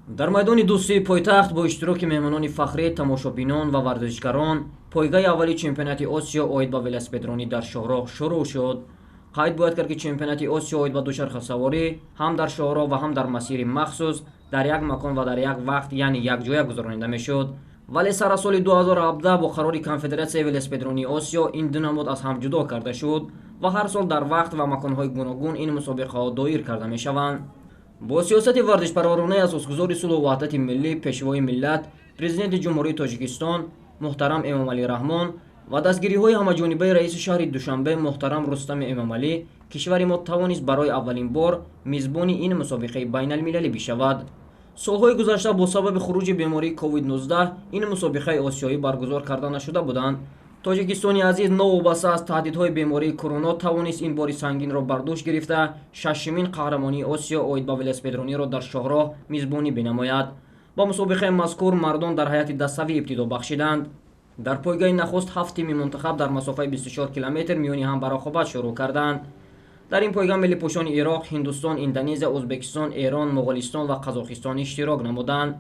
Дар майдони дӯстии пойтахт бо иштироки меҳмонони фахрӣ, тамошобинон ва варзишгарон пойгаи аввали чемпионати Осиё оид ба велосипедронӣ дар шоҳроҳ шурӯъ шуд. Қайд бояд кард, ки чемпионати Осиё оид ба дучархасаворӣ ҳам дар шоҳроҳ ва ҳам дар масири махсус дар як макон ва дар як вақт, яъне якҷоя гузаронида мешуд. Вале сар аз соли 2017 бо қарори Конфедератсияи велосипедронии Осиё ин ду намуд аз ҳам ҷудо карда шуд ва ҳар сол дар вақт ва маконҳои гуногун ин мусобиқаҳо доир карда мешаванд. Бо сиёсати варзишпарваронаи асосгузори сулҳу ваҳдати миллӣ, пешвои миллат, президенти Ҷумҳурии Тоҷикистон муҳтарам Эмомалӣ Раҳмон ва дастгириҳои ҳамаҷонибаи раиси шаҳри Душанбе муҳтарам Рустами Эмомалӣ, кишвари мо тавонист барои аввалин бор мизбони ин мусобиқаи байналмилалӣ бишавад. Солҳои гузашта бо сабаби хуруҷи бемории COVID-19 ин мусобиқаи осиёӣ баргузор карда нашуда буданд. Тоҷикистони азиз новобаста аз таҳдидҳои бемории корона тавонист ин бори сангинро бар дӯш гирифта, шашумин қаҳрамонии Осиё оид ба велосипедрониро дар шоҳроҳ мизбонӣ бинамояд. Ба мусобиқаи мазкур мардон дар ҳайати даставӣ ибтидо бахшиданд. Дар пойгаи нахуст ҳафт тими мунтахаб дар масофаи 24 километр миёни ҳам ба рақобат шурӯъ карданд. Дар ин пойга миллипӯшони Ироқ, Ҳиндустон, Индонезия, Ӯзбекистон, Эрон, Моғолистон ва Қазоқистон иштирок намуданд.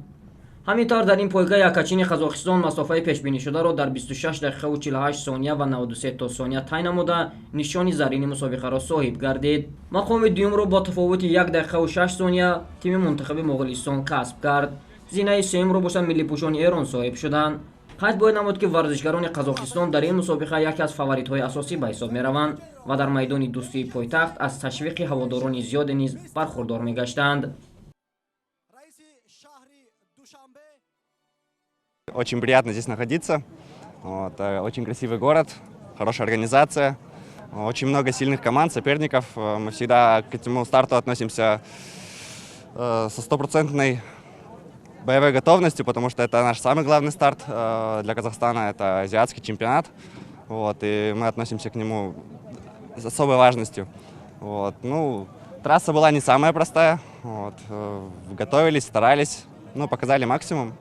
Ҳамин тавр, дар ин пойга якачини Қазоқистон масофаи пешбинишударо дар 26 дақиқаву 48 сония ва 93 то сония тай намуда, нишони заррини мусобиқаро соҳиб гардид. Мақоми дуюмро бо тафовути 1 дақиқаву 6 сония тими мунтахаби Моғолистон касб кард. Зинаи сеюмро бошад миллипӯшони Эрон соҳиб шуданд. Қайд бояд намуд, ки варзишгарони Қазоқистон дар ин мусобиқа яке аз фаворитҳои асосӣ ба ҳисоб мераванд ва дар майдони дӯстии пойтахт аз ташвиқи ҳаводорони зиёде низ бархурдор мегаштанд. Очень приятно здесь находиться. Вот, очень красивый город, хорошая организация, очень много сильных команд, соперников. Мы всегда к этому старту относимся со стопроцентной боевой готовностью, потому что это наш самый главный старт для Казахстана, это азиатский чемпионат. Вот, и мы относимся к нему с особой важностью. Вот, ну, трасса была не самая простая. Вот, готовились, старались, ну, показали максимум.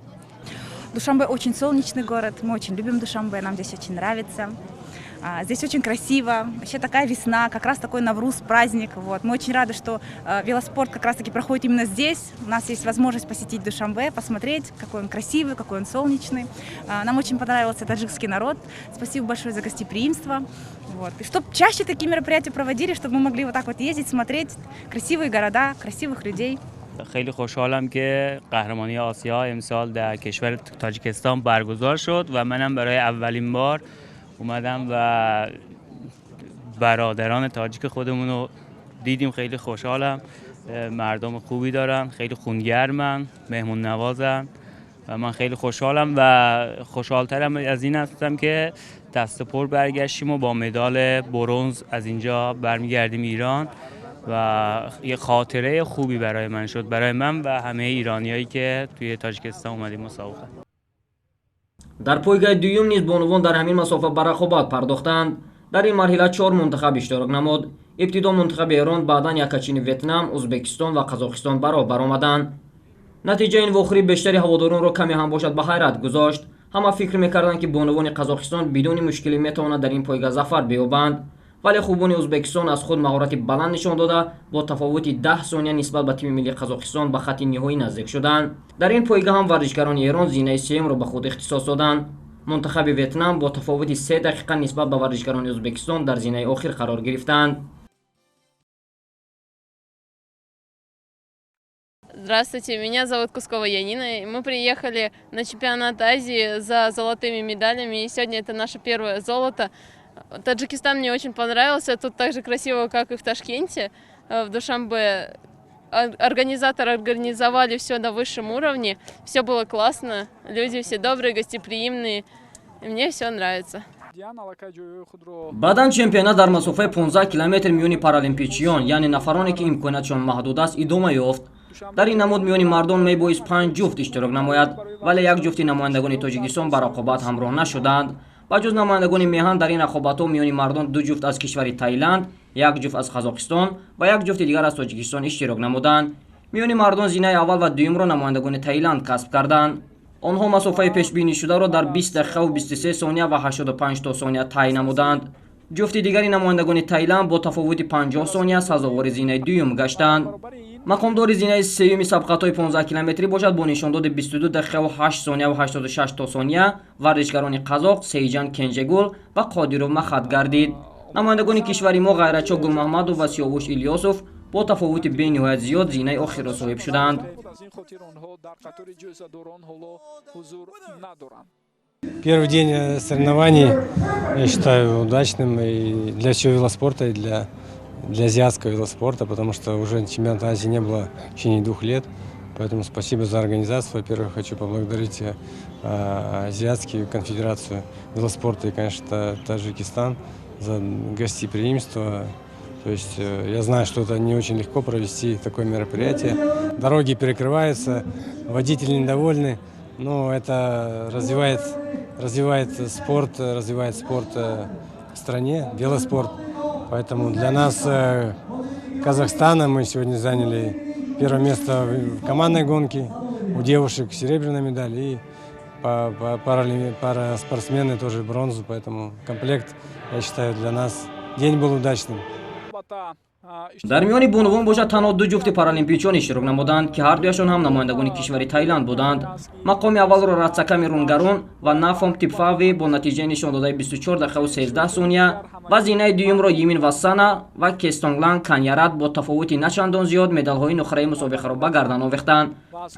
Душанбе очень солнечный город, мы очень любим Душанбе, нам здесь очень нравится. Здесь очень красиво, вообще такая весна, как раз такой Навруз, праздник. Вот. Мы очень рады, что велоспорт как раз-таки проходит именно здесь. У нас есть возможность посетить Душанбе, посмотреть, какой он красивый, какой он солнечный. Нам очень понравился таджикский народ. Спасибо большое за гостеприимство. Вот. И чтобы чаще такие мероприятия проводили, чтобы мы могли вот так вот ездить, смотреть красивые города, красивых людей. خیلی خوشحالم که قهرمانی آسیا امسال در کشور تاجیکستان برگزار شد و منم برای اولین بار اومدم و برادران تاجیک خودمون رو دیدیم. خیلی خوشحالم. مردم خوبی دارن، خیلی خونگرمن، مهمون نوازن و من خیلی خوشحالم و خوشحالترم از این هستم که دست پر برگشتیم و با مدال برنز از اینجا برمیگردیم ایران و یه خاطره خوبی برای من شد، برای من و همه ایرانیایی که توی تاجیکستان اومدیم مسابقه. Дар пойгаи дуюм низ бонувон дар ҳамин масофа ба рақобат пардохтанд. Дар ин марҳила чор мунтахаб иштирок намуд. Ибтидо мунтахаби Эрон, баъдан якачини Ветнам, Ӯзбекистон ва Қазоқистон ба роҳ баромаданд. Натиҷаи ин вохӯрӣ бештари ҳаводоронро каме ҳам бошад ба ҳайрат гузошт. Ҳама фикр мекарданд, ки бонувони Қазоқистон бидуни мушкилӣ метавонад дар ин пойга зафар биёбанд, вале хубони Ӯзбекистон аз худ маҳорати баланд нишон дода, бо тафовути 10 сония нисбат ба тими миллии Қазоқистон ба хатти ниҳоӣ наздик шуданд. Дар ин пойга ҳам варзишгарони Эрон зинаи сеюмро ба худ ихтисос доданд. Мунтахаби Ветнам бо тафовути 3 дақиқа нисбат ба варзишгарони Ӯзбекистон дар зинаи охир қарор гирифтанд. Здравствуйте, меня зовут Кускова Янина. Мы приехали на чемпионат Азии за золотыми медалями, и сегодня это наше первое золото. Таджикистан мне очень понравился, тут так же красиво, как и в Ташкенте, в Душанбе. Организаторы организовали все на высшем уровне, все было классно, люди все добрые, гостеприимные, и мне все нравится. Баъдан чемпионат дар масофаи 15 километр миёни паралимпичиён, яъне нафароне, ки имкониятшон маҳдуд аст, идома ёфт. Дар ин намуд миёни мардон мебоист панҷ ҷуфт иштирок намояд, вале як ҷуфти намояндагони Тоҷикистон ба рақобат ҳамроҳ нашуданд. Ба ҷуз намояндагони меҳан, дар ин рақобатҳо миёни мардон ду ҷуфт аз кишвари Таиланд, як ҷуфт аз Қазоқистон ва як ҷуфти дигар аз Тоҷикистон иштирок намуданд. Миёни мардон зинаи аввал ва дуюмро намояндагони Таиланд касб карданд. Онҳо масофаи пешбинишударо дар 20 дақиқаву 23 сония ва 85 то сония тай намуданд. Ҷуфти дигари намояндагони Таиланд бо тафовути 50 сония сазовори зинаи дуюм гаштанд. Мақомдори зинаи сеюми сабқатҳои 15 километрӣ бошад, бо нишондоди 22 дақиқаву 8 сонияу 86 то сония варзишгарони қазоқ Сейжан Кенжегул ва Қодиров Махат гардид. Намояндагони кишвари мо Ғайратшо Гулмаҳмадов ва Сиёвуш Илёсов бо тафовути бениҳоят зиёд зинаи охирро соҳиб шуданд. Аз ин хотир онҳо дар қатори ҷоизадорон ҳоло ҳузур надоранд. Первый день соревнований я считаю удачным и для всего велоспорта, и для азиатского велоспорта, потому что уже чемпионата Азии не было в течение 2 лет. Поэтому спасибо за организацию. Во-первых, хочу поблагодарить Азиатскую конфедерацию велоспорта и, конечно, Таджикистан за гостеприимство. То есть я знаю, что это не очень легко провести такое мероприятие. Дороги перекрываются, водители недовольны, но это развивает спорт в стране, велоспорт. Поэтому для нас, Казахстана, мы сегодня заняли первое место в командной гонке, у девушек серебряная медаль и параспортсмены тоже бронзу, поэтому комплект, я считаю, для нас день был удачным. Дар миёни бонувон бошад, танҳо ду ҷуфти паралимпичон иштирок намуданд, ки ҳардуяшон ҳам намояндагони кишвари Таиланд буданд. Мақоми аввалро Ратсаками Рунгарун ва Нафом Типфави бо натиҷаи нишондодаи 24 дақиқаву 13 сония ва зинаи дуюмро Йимин Вассана ва Кестонглан Канярат бо тафовути начандон зиёд медалҳои нуқраи мусобиқаро ба гардан овехтанд.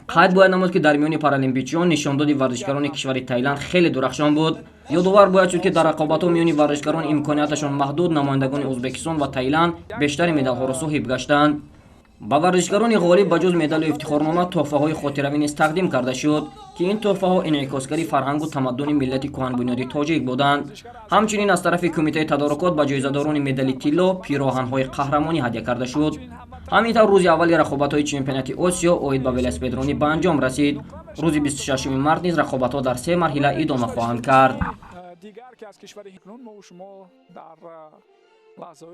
Қайд бояд намуд, ки дар миёни паралимпичиён нишондоди варзишгарони кишвари Таиланд хеле дурахшон буд. Ёдовар бояд шуд, ки дар рақобатҳо миёни варзишгарон имконияташон маҳдуд намояндагони Ӯзбекистон ва Таиланд бештари медалҳоро соҳиб гаштанд. Ба варзишгарони ғолиб ба ҷуз медалу ифтихорнома тӯҳфаҳои хотиравӣ низ тақдим карда шуд, ки ин тӯҳфаҳо инъикосгари фарҳангу тамаддуни миллати кӯҳанбунёди тоҷик буданд. Ҳамчунин аз тарафи кумитаи тадорукот ба ҷоизадорони медали тилло пироҳанҳои қаҳрамонӣ ҳадя карда шуд. Ҳамин тавр, рӯзи аввали рақобатҳои чемпионати Осиё оид ба велосипедронӣ ба анҷом расид. Рӯзи 26 март низ рақобатҳо дар се марҳила идома хоҳанд кард. Дигар ки аз кишвари мо шумо дар лаҳзаҳои